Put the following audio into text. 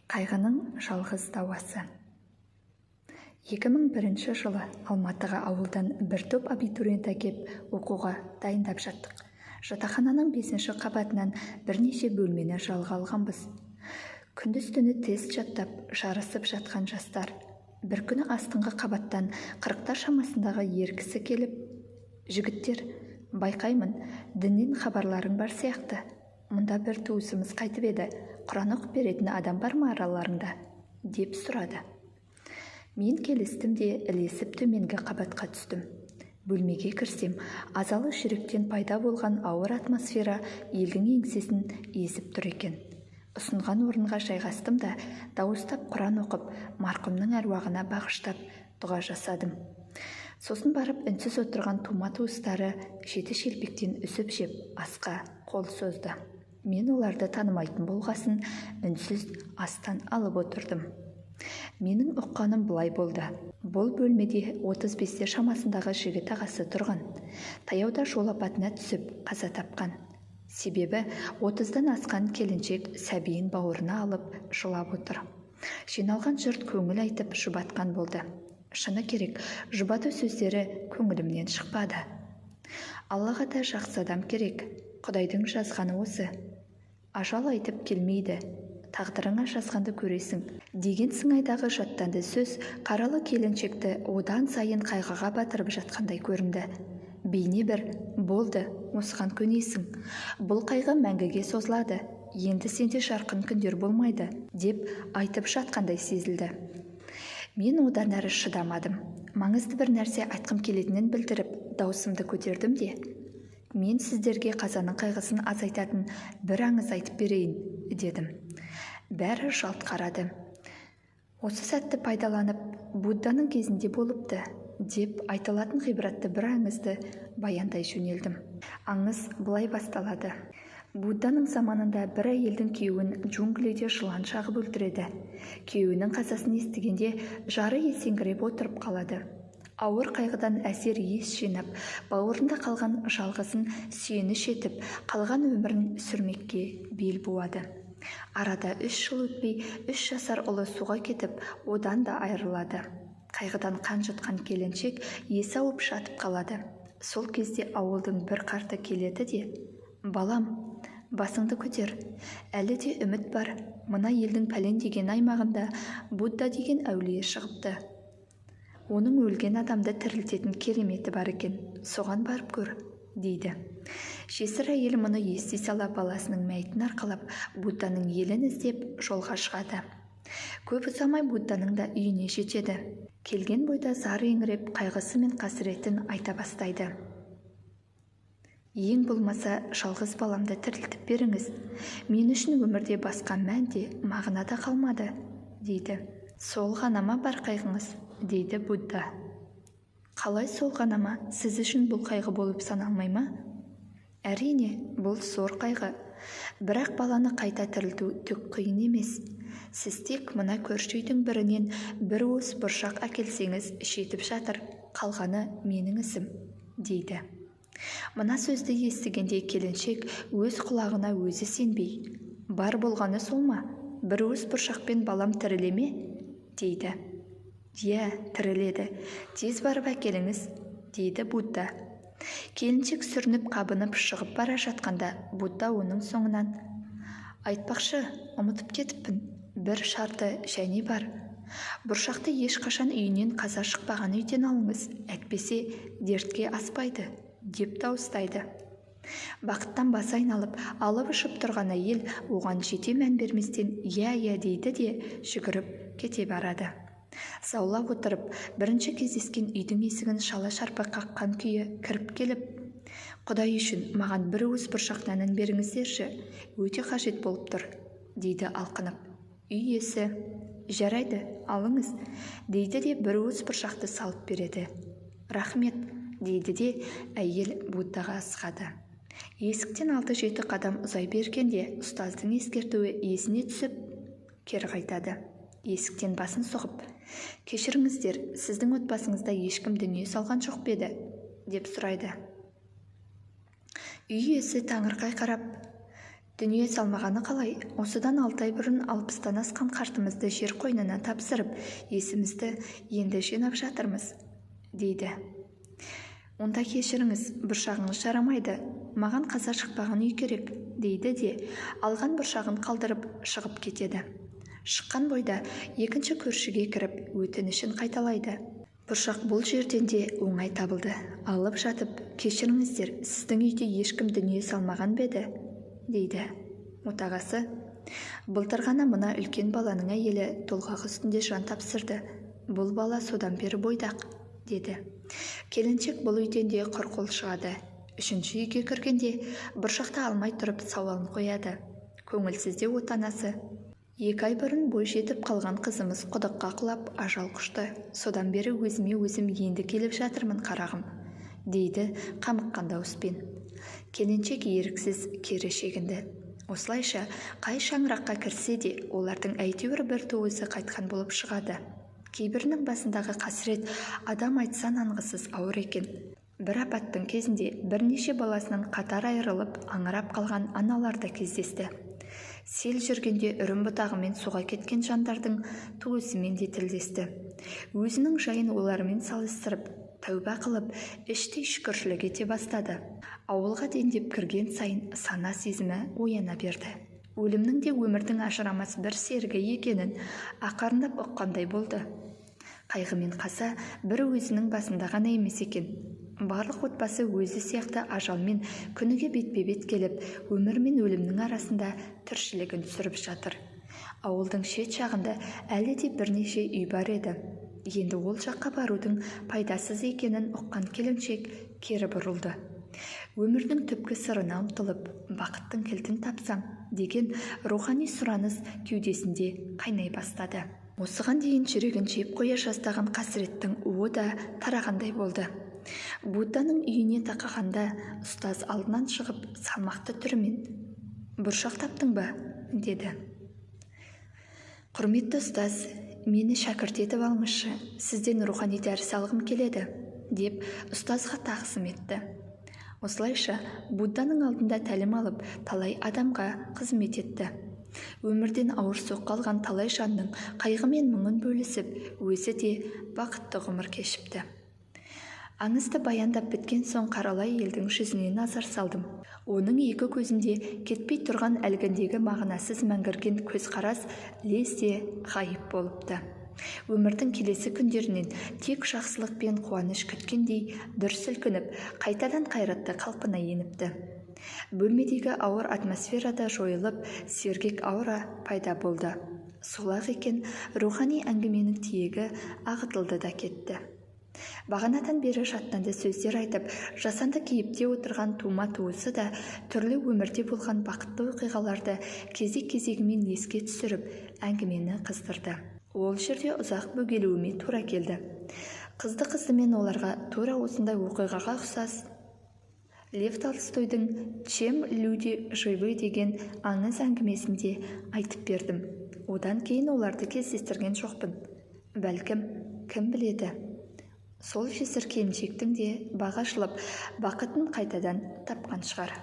Қайғының жалғыз дауасы. 2001 жылы Алматыға ауылдан бір топ абитуриент әкеп, оқуға дайындап жаттық. Жатақхананың 5-ші қабатынан бірнеше бөлмені жалға алғанбыз. Күндіз-түні тест жаттап, жарысып жатқан жастар. Бір күні астыңғы қабаттан 40-тар шамасындағы ер кісі келіп, «Жігіттер, байқаймын, діннен хабарларың бар сияқты. Мұнда бір туысымыз қайтып еді, Құран оқып беретін адам бар ма араларыңда?» деп сұрады. Мен келістім де, ілесіп төменгі қабатқа түстім. Бөлмеге кірсем, азалы жүректен пайда болған ауыр атмосфера елдің еңсесін езіп тұр екен. Ұсынған орынға жайғастым да, дауыстап Құран оқып, марқұмның әруағына бағыштап дұға жасадым. Сосын барып үнсіз отырған тума туыстары 7 шелпектен үзіп жеп, асқа қол созды. Мен оларды танымайтын болғасын, үнсіз астан алып отырдым. Менің ұққаным былай болды. Бұл бөлмеде 35-те шамасындағы жігіт ағасы тұрған. Таяуда жол апатына түсіп, қаза тапқан. Себебі 30-дан асқан келіншек сәбиін бауырына алып, жылап отыр. Жиналған жұрт көңіл айтып, жұбатқан болды. Шыны керек, жұбату сөздері көңілімнен шықпады. Аллаға да жақсы адам керек, Құдайдың жазғаны осы. Ажал айтып келмейді, тағдырыңа жазғанды көресің, деген сыңайдағы жаттанды сөз қаралы келіншекті одан сайын қайғыға батырып жатқандай көрінді. Бейне бір, болды, осыған көнесің. Бұл қайғы мәңгіге созылады, енді сенде жарқын күндер болмайды, деп айтып жатқандай сезілді. Мен одан әрі шыдамадым. Маңызды бір нәрсе айтқым келетінін білдіріп, даусымды көтердім де, мен сіздерге қазаның қайғысын азайтатын бір аңыз айтып берейін, дедім. Бәрі жалт қарады. Осы сәтті пайдаланып, Будданың кезінде болыпты, деп айтылатын ғибратты бір аңызды баяндай жөнелдім. Аңыз былай басталады. Будданың заманында бір әйелдің күйеуін джунглиде жылан шағып өлтіреді. Күйеуінің қазасын естігенде жары есеңгіреп отырып қалады. Ауыр қайғыдан әсер ес жинап, бауырында қалған жалғызын сүйеніш етіп, қалған өмірін сүрмекке бел буады. Арада 3 жыл өтпей, 3 жасар ұлы суға кетіп, одан да айырылады. Қайғыдан қан жұтқан келіншек есі ауып жатып қалады. Сол кезде ауылдың бір қарты келеді де, «Балам, басыңды көтер, әлі де үміт бар, мына елдің пәлен деген аймағында Будда деген әулие шығыпты. Оның өлген адамды тірілтетін кереметі бар екен, соған барып көр», дейді. Жесір әйел мұны ести сала баласының мәйітін арқалап, Будданың елін іздеп жолға шығады. Көп ұзамай Будданың да үйіне жетеді. Келген бойда зар еңіреп, қайғысы мен қасіретін айта бастайды. Ең болмаса жалғыз баламды тірілтіп беріңіз. Мен үшін өмірде басқа мән де, мағына да қалмады, дейді. Сол ғана ма бар қайғыңыз, дейді Будда. Қалай сол ғана ма, сіз үшін бұл қайғы болып саналмай ма? Әрине, бұл зор қайғы. Бірақ баланы қайта тірілту түк қиын емес. Сіз тек мына көрші үйдің бірінен бір уыс бұршақ әкелсеңіз жетіп жатыр, қалғаны менің ісім, дейді. Мына сөзді естігенде келіншек өз құлағына өзі сенбей, бар болғаны сол ма, бір уыс бұршақпен балам тіріле ме, дейді. Иә, тіріледі, тез барып әкеліңіз, дейді Будда. Келіншек сүрініп қабынып шығып бара жатқанда Будда оның соңынан, айтпақшы, ұмытып кетіппін, бір шарты және бар. Бұршақты ешқашан үйінен қаза шықпаған үйден алыңыз, әйтпесе дертке аспайды, деп дауыстайды. Бақыттан басы айналып, алып ұшып тұрған әйел оған жете мән берместен иә-иә дейді де жүгіріп кете барады. Заулап отырып, бірінші кездескен үйдің есігін шала-шарпы қаққан күйі кіріп келіп, «Құдай үшін маған бір уыс бұршақ нанын беріңіздерші, өте қажет болып тұр», дейді алқынып. Үй иесі, «Жарайды, алыңыз», дейді де бір уыс бұршақты салып береді. «Рахмет», дейді де әйел Буддаға асығады. Есіктен 6-7 қадам ұзай бергенде ұстаздың ескертуі есіне түсіп, кері қайтады. Есіктен басын соғып, «Кешіріңіздер, сіздің отбасыңызда ешкім дүние салған жоқ па еді?» деп сұрайды. Үй иесі таңырқай қарап, Дүние салмағаны қалай, осыдан 6 ай бұрын 60-тан асқан қартымызды жер қойнына тапсырып, есімізді енді жинап жатырмыз, дейді. Онда кешіріңіз, бұршағыңыз жарамайды, маған қаза шықпаған үй керек, дейді де, алған бұршағын қалдырып шығып кетеді. Шыққан бойда екінші көршіге кіріп, өтінішін қайталайды. Бұршақ бұл жерден де оңай табылды. Алып жатып, кешіріңіздер, сіздің үйде ешкім дүние салмаған ба еді, дейді. Отағасы, былтыр ғана мына үлкен баланың әйелі толғақ үстінде жан тапсырды. Бұл бала содан бері бойдақ, деді. Келіншек бұл үйден де құр қол шығады. Үшінші үйге кіргенде бұршақты алмай тұрып сауалын қояды. Көңілсізде отанасы, 2 ай бұрын бой жетіп қалған қызымыз құдыққа құлап ажал құшты. Содан бері өзіме өзім енді келіп жатырмын, қарағым, дейді қамыққан дауыспен. Келіншек еріксіз кері шегінді. Осылайша қай шаңыраққа кірсе де олардың әйтеуір бір туысы қайтқан болып шығады. Кейбірінің басындағы қасірет адам айтса нанғысыз ауыр екен. Бір апаттың кезінде бірнеше баласынан қатар айырылып, аңырап қалған аналар да кездесті. Сел жүргенде үрім бұтағымен суға кеткен жандардың туысымен де тілдесті. Өзінің жайын олармен салыстырып, тәуба қылып, іштей шүкіршілік ете бастады. Ауылға дендеп кірген сайын сана сезімі ояна берді. Өлімнің де өмірдің ажырамас бір серігі екенін ақырындап ұққандай болды. Қайғы мен қаза бір өзінің басында ғана емес екен. Барлық отбасы өзі сияқты ажалмен күніге бетпе-бет келіп, өмір мен өлімнің арасында тіршілігін сүріп жатыр. Ауылдың шет жағында әлі де бірнеше үй бар еді. Енді ол жаққа барудың пайдасыз екенін ұққан келіншек кері бұрылды. Өмірдің түпкі сырына ұмтылып, бақыттың кілтін тапсам деген рухани сұраныс кеудесінде қайнай бастады. Осыған дейін жүрегін жеп қоя жаздаған қасіреттің уы да тарағандай болды. Будданың үйіне тақағанда ұстаз алдынан шығып салмақты түрімен «Бұршақ таптың ба?» деді. «Құрметті ұстаз, мені шәкірт етіп алыңызшы, сізден рухани дәріс алғым келеді», деп ұстазға тағзым етті. Осылайша Будданың алдында тәлім алып, талай адамға қызмет етті. Өмірден ауыр соққы алған талай жанның қайғы мен мұңын бөлісіп, өзі де бақытты ғұмыр кешіпті. Аңызды баяндап біткен соң қаралай елдің жүзіне назар салдым. Оның екі көзінде кетпей тұрған әлгіндегі мағынасыз мәңгірген көзқарас лезде ғайып болыпты. Өмірдің келесі күндерінен тек жақсылық пен қуаныш күткендей дүр сілкініп, қайтадан қайратты қалпына еніпті. Бөлмедегі ауыр атмосферада жойылып, сергек аура пайда болды. Сол-ақ екен, рухани әңгіменің тиегі ағытылды да кетті. Бағанадан бері жаттанды сөздер айтып, жасанды кейіпте отырған тума туысы да түрлі өмірде болған бақытты оқиғаларды кезек-кезегімен еске түсіріп, әңгімені қыздырды. Ол жерде ұзақ бөгелуіме тура келді. Қызды-қыздымен оларға тура осындай оқиғаға ұқсас Лев Толстойдың «Чем люди живы» деген аңыз әңгімесінде айтып бердім. Одан кейін оларды кездестірген жоқпын. Бәлкім, кім біледі? Сол жесір келіншектің де бағы ашылып, бақытын қайтадан тапқан шығар.